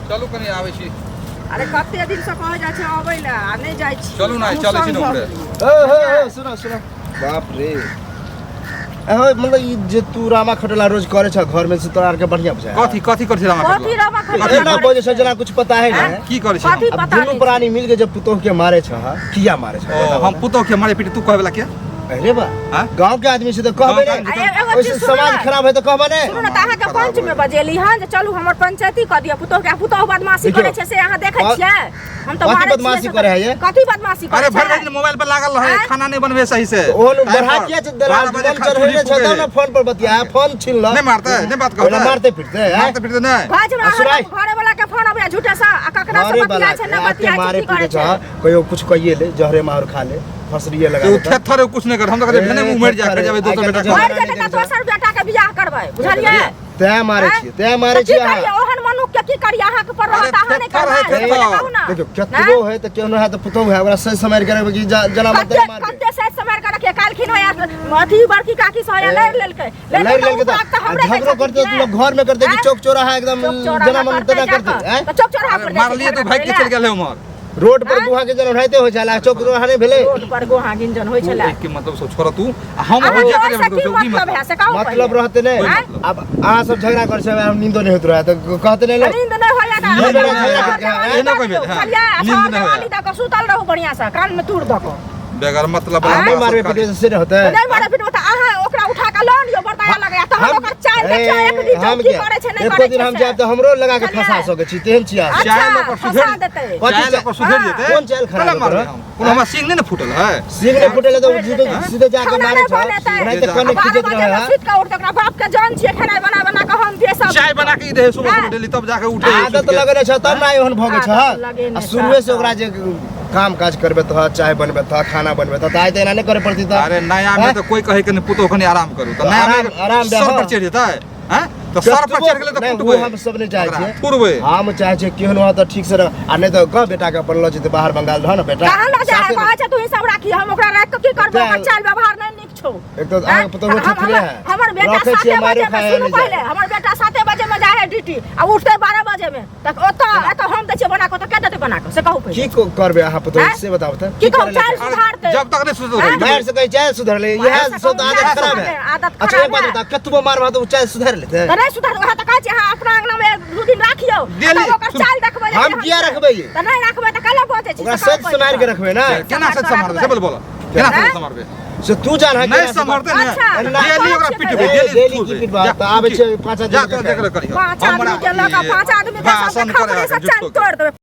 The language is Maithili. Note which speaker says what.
Speaker 1: चलू कनि आबै छी।
Speaker 2: अरे कते दिन से कहै जाइ छै अबै लए आ नहि जाइ छी।
Speaker 1: चलू ने,
Speaker 2: हमहूँ
Speaker 1: चलै छी
Speaker 2: संग
Speaker 1: ने
Speaker 2: भऽ
Speaker 1: ओकरे।
Speaker 2: गेलियै।
Speaker 3: ओ हो हो, सुनो सुनो, बाप रे, अहो मतलब ई जे तू रामा खटोला रोज करे छ घर में से तोरा आर के बढ़िया बुझाय?
Speaker 1: कथी कथी करै छी रामा
Speaker 2: कथी
Speaker 1: खटोला?
Speaker 2: रामा
Speaker 1: कथी
Speaker 2: खटोला
Speaker 3: एना
Speaker 2: करै
Speaker 3: बजे छै जेना कुछ पता है ने।
Speaker 1: की करै छी हम?
Speaker 2: कथी
Speaker 3: अब
Speaker 2: पता
Speaker 3: दुनू
Speaker 2: नहि
Speaker 3: प्राणी मिल के जब पुतोह के मारे छ, किया मारे छ?
Speaker 1: ओ, हम पुतोह के मारे पीटे तू कहै वला के?
Speaker 3: अरे बा,
Speaker 1: हाँ?
Speaker 3: गांव के आदमी से तो कहबे
Speaker 1: गाँव के
Speaker 3: नहीं।
Speaker 2: आ एगो
Speaker 3: ओइसे
Speaker 2: चीज सुनू
Speaker 3: समाज
Speaker 2: ने।
Speaker 3: खराब है तो कहबे नहीं।
Speaker 2: सुनू ने, तऽ अहाँके पंच में बजेली हन जे चलू हमर पंचायती कऽ दिअ पुतोह के। आ पुतोह बदमाशी
Speaker 3: देखियौ,
Speaker 2: करै छै से अहाँ देखै छियै? हम तऽ
Speaker 3: कथी
Speaker 2: मारै छियै
Speaker 3: बदमाशी
Speaker 2: से तऽ-
Speaker 3: करै है ये?
Speaker 2: कथी बदमाशी
Speaker 1: अरे
Speaker 2: करै
Speaker 1: भरि
Speaker 2: छै?
Speaker 1: दिन मोबाइल पर लागल रहे,
Speaker 2: आँय?
Speaker 1: खाना नहीं बनबे सही से।
Speaker 3: ओहन
Speaker 1: टाइम
Speaker 3: बढ़ा
Speaker 1: पर।
Speaker 3: किया छै देला?
Speaker 1: 12 बजे
Speaker 3: फोन
Speaker 1: खा
Speaker 3: चढ़ेने
Speaker 1: चूल्ही
Speaker 3: छै तब
Speaker 1: फूके।
Speaker 3: ने फोन पर बतिया, फोन छीन ल।
Speaker 1: नहीं मारते, नहीं बात
Speaker 3: ओना
Speaker 1: कहते।
Speaker 3: मारते फिरते हैं?
Speaker 1: मारते फिरते नहीं।
Speaker 2: कहै छै
Speaker 3: आ सुनाइ।
Speaker 2: हमरा घरे वाला के फोन अबैया झूठे से आ ककरा से
Speaker 3: घरे
Speaker 2: बतिया
Speaker 3: वाला
Speaker 2: छै, न
Speaker 3: के
Speaker 2: बतिया छै,
Speaker 3: मारे
Speaker 2: की करै
Speaker 3: पीटे
Speaker 2: छै?
Speaker 3: छ, कहियो कुछ कहिए ले, जहरे मार खा ले, फसरिए लगा
Speaker 1: तो
Speaker 3: देता।
Speaker 1: थेथर कुछ नहीं कर, हम तो कहते
Speaker 3: ए,
Speaker 1: भने मुंह मर जा,
Speaker 3: थेथर,
Speaker 1: कर जाबे दोसर
Speaker 3: आइ
Speaker 1: बेटा
Speaker 3: काल्हि
Speaker 1: के।
Speaker 2: मरि जेतै तऽ दोसर बेटा के बियाह करबै, बुझलियै?
Speaker 3: तैं मारे
Speaker 2: आँय?
Speaker 3: छियै, तैं मारे
Speaker 2: तऽ की
Speaker 3: छियै
Speaker 2: करियै
Speaker 3: अहाँ।
Speaker 2: ओहन मनुख के? की करियै? अहाँके पर रहत,
Speaker 1: अरे
Speaker 2: अहाँ नहि
Speaker 1: थेथर है,
Speaker 2: करबै?
Speaker 1: थेथर।
Speaker 2: पहिले कहू ने।
Speaker 3: देखियौ, केतबो है तऽ केहनो है तऽ पुतोहु है, ओकरा सोचि सम्हारि के रखबै कि जना मन
Speaker 2: कते
Speaker 3: तेना मारबै।
Speaker 2: कते सोचि सम्हारि के रखियै। काल्हिखिन होया अथी बड़की काकी से होया लड़ि लेलकै,
Speaker 3: लड़ि लेलकै तऽ
Speaker 2: तऽ
Speaker 3: आ झगड़ो करते तऽ लोग घर में करते कि
Speaker 2: आँय?
Speaker 3: चौक चौराहा एकदम
Speaker 2: चौक चौराहा
Speaker 3: जना मन
Speaker 2: करतै
Speaker 3: तेना
Speaker 2: जा
Speaker 3: करते
Speaker 2: कऽ।
Speaker 3: आँय?
Speaker 2: तऽ चौक चौराहा पर
Speaker 1: अरे
Speaker 2: जाइ छै
Speaker 1: मारलियै तऽ
Speaker 2: झगड़ा
Speaker 1: भागि के
Speaker 2: करै
Speaker 1: चलि
Speaker 2: लए।
Speaker 1: गेल उम्हर।
Speaker 3: रोड पर
Speaker 2: आँय?
Speaker 3: गुहा के जन ओनाहिते होइ छल, आ चौक चौराहा नहि भेलै?
Speaker 2: रोड पर गोहा गिंजन होइ
Speaker 1: तू
Speaker 2: छलै।
Speaker 1: एक के मतलब सब छोड़ तू आ हम
Speaker 2: अहाँ
Speaker 1: अपन जे
Speaker 2: के
Speaker 1: करे
Speaker 2: ओहिसँ की
Speaker 1: मतलब की
Speaker 2: मतलब है से कहू
Speaker 3: मतलब
Speaker 2: पहिले।
Speaker 3: रहते नहि।
Speaker 1: आँय?
Speaker 3: अब अहाँ सब झगड़ा करै छै, हम नींदो नहि होइत रहै तऽ कहते नहि लोग।
Speaker 2: नींद नहि होइया तऽ
Speaker 3: नींद
Speaker 2: अहाँ
Speaker 3: नहि होइया,
Speaker 2: देवाली
Speaker 1: एना
Speaker 2: दऽ
Speaker 1: कोइ
Speaker 2: दियौ,
Speaker 1: भेल, हाँ।
Speaker 2: बुझलियै? आ
Speaker 1: नींद
Speaker 2: छहर
Speaker 1: नहि होइया।
Speaker 2: देवाली दऽ कऽ सुतल रहू बढ़िआँ सँ कान मे तूर दऽ कऽ।
Speaker 1: बेगर मतलब
Speaker 3: आ नहि
Speaker 1: वाला
Speaker 3: मारबै
Speaker 1: बात सब
Speaker 3: पीटबै से नहि होतै?
Speaker 2: नहि मारै पीटबै तऽ अहाँ ओकरा उठा कऽ लऽ लियौ, बड़ दया लगैया तहन। ओकर चालि देखियौ एक दिन
Speaker 3: हम
Speaker 2: की करै छै, नहि
Speaker 3: एको
Speaker 2: करै
Speaker 3: दिन
Speaker 2: छै
Speaker 3: हम
Speaker 2: से।
Speaker 3: जायब तऽ हमरो लगा के
Speaker 2: बुझलियै?
Speaker 3: फंसा सकै छी, तेहन छी अहाँ।
Speaker 2: अच्छा,
Speaker 1: चालि ओकर
Speaker 2: फंसा
Speaker 1: सुधरि
Speaker 2: देतै।
Speaker 3: कथी
Speaker 1: चालि ओकर सुधरि
Speaker 2: हाँ।
Speaker 1: जेतै।
Speaker 3: कोन चालि खराब
Speaker 1: कला मारबै
Speaker 3: होतै?
Speaker 1: हम? कोनो हमरा सिंह नहि ने फूटल है।
Speaker 3: सिंह नहि फूटल है तऽ सीधे सीधे जाके
Speaker 2: खाना
Speaker 3: मारे
Speaker 2: नहि
Speaker 3: छ,
Speaker 2: बनेतै।
Speaker 3: ओनाहिते कने
Speaker 2: 12
Speaker 3: खींचैत
Speaker 2: बजे
Speaker 3: रहै
Speaker 2: मे
Speaker 3: है।
Speaker 2: सुति कऽ उठतै, ओकरा बाप के जान छियै, खेनाइ बना बना कऽ हम दियै सब।
Speaker 1: चाय बना के ई दे सुबह
Speaker 2: हाँ।
Speaker 1: सुबह डेली, तब जाके उठे।
Speaker 3: आदत लगेने छ तब ना एहन भऽ गेल छ।
Speaker 2: आदत लगेने
Speaker 3: आ
Speaker 2: छ।
Speaker 3: शुरुए से ओकरा जे काम काज करबे तऽ, चाय बनबे तऽ, खाना बनबे तऽ, आइ तऽ एना नहि करे पड़ती तऽ।
Speaker 1: अरे नया में
Speaker 3: हैं?
Speaker 1: तो कोई कहे के नहीं, पुतोह कनी आराम करू तऽ नया में
Speaker 3: आराम
Speaker 1: सर पर
Speaker 3: दे,
Speaker 1: चढ़ि जेतै हैं तऽ सर पर चढ़ि गेलै तऽ
Speaker 3: नहि,
Speaker 1: कुटबै
Speaker 3: वो हम सब नहि चाहै
Speaker 1: ओकरा
Speaker 3: छियै।
Speaker 1: थुरबै।
Speaker 3: हम चाहै छियै केहन हो तऽ ठीक से रह, आ नहि तऽ कह बेटा के अपन लऽ जेतै बाहर बंगाल, रह ने बेटा।
Speaker 2: कहाँ लऽ जाइ है?
Speaker 3: साथे
Speaker 2: कहै छै तू ही सब राखी, हम ओकरा राखि कऽ की करबै?
Speaker 3: तें-
Speaker 2: ओकर चालि व्यवहार नहि नीक छौ।
Speaker 3: एक तऽ अहाँके पुतोहु ठिठुरे है।
Speaker 2: हमर बेटा
Speaker 3: रखै छियै,
Speaker 2: 7
Speaker 3: मारो
Speaker 2: बजे में
Speaker 3: खाए
Speaker 2: सुनू
Speaker 3: नहि जाए।
Speaker 2: पहिले, हमर बेटा 7 बजे में जाइ है ड्यूटी आ उठतै 12 बजे में, तऽ ओतऽ एतऽ हम दै छियै बना कऽ तऽ के देतै बना कऽ से कहू पहिले।
Speaker 3: की करबै अहाँ पुतोहु
Speaker 2: आँय?
Speaker 3: से बताबू तऽ।
Speaker 2: की कहू?
Speaker 3: करै लए
Speaker 2: चालि
Speaker 3: चाहै?
Speaker 2: सुधारतै।
Speaker 1: जब तक नहीं सुधरतै।
Speaker 2: आँय?
Speaker 3: मारि सकै चाहे सुधरले,
Speaker 2: मारि
Speaker 3: इएह
Speaker 2: सकै,
Speaker 3: सब तऽ आदत
Speaker 2: चालि
Speaker 3: खराब है।
Speaker 2: सुधारतै, आदत
Speaker 3: अच्छा, एक
Speaker 2: खराब
Speaker 3: बात
Speaker 2: है।
Speaker 3: बता, कतबो मारबा तऽ ओ चाहे सुधर लेतै?
Speaker 2: तऽ नहि सुधार, वएह तऽ कहै छी, अहाँ अपना अंगना मे 2 दिन राखियौ,
Speaker 1: डेली,
Speaker 2: तब ओकर
Speaker 1: सुन।
Speaker 2: चालि देखबै जे
Speaker 3: हम
Speaker 2: केहन
Speaker 3: किया
Speaker 2: छै।
Speaker 3: रखबै ये?
Speaker 2: तऽ नहि रखबै तऽ कैला बजै छी
Speaker 3: ओकरा
Speaker 2: से कहू
Speaker 3: सोचि सम्हारि के
Speaker 2: पहिले।
Speaker 3: रखबै ने।
Speaker 1: केना से सम्हारबै से बोल, बोल केना से
Speaker 2: आँय?
Speaker 1: सम्हारबै
Speaker 3: से तू जान है
Speaker 1: नहीं
Speaker 3: केना
Speaker 1: सम्हारते ने।
Speaker 2: अच्छा,
Speaker 1: डेली ओकरा पिटबै,
Speaker 3: ए,
Speaker 1: डेली
Speaker 3: डेली की
Speaker 1: थुरबै।
Speaker 3: पिटबा?
Speaker 1: जा,
Speaker 3: तऽ आबै छै 5 आदमी
Speaker 1: जा
Speaker 3: के
Speaker 1: तो देख ले करियो।
Speaker 2: 5 आदमी के लऽ कऽ 5 आदमी के
Speaker 1: भाषण
Speaker 2: सबके
Speaker 1: करे
Speaker 2: खपड़ी से
Speaker 1: है,
Speaker 2: चालि
Speaker 1: झूठो के।
Speaker 2: तोड़ि देबै।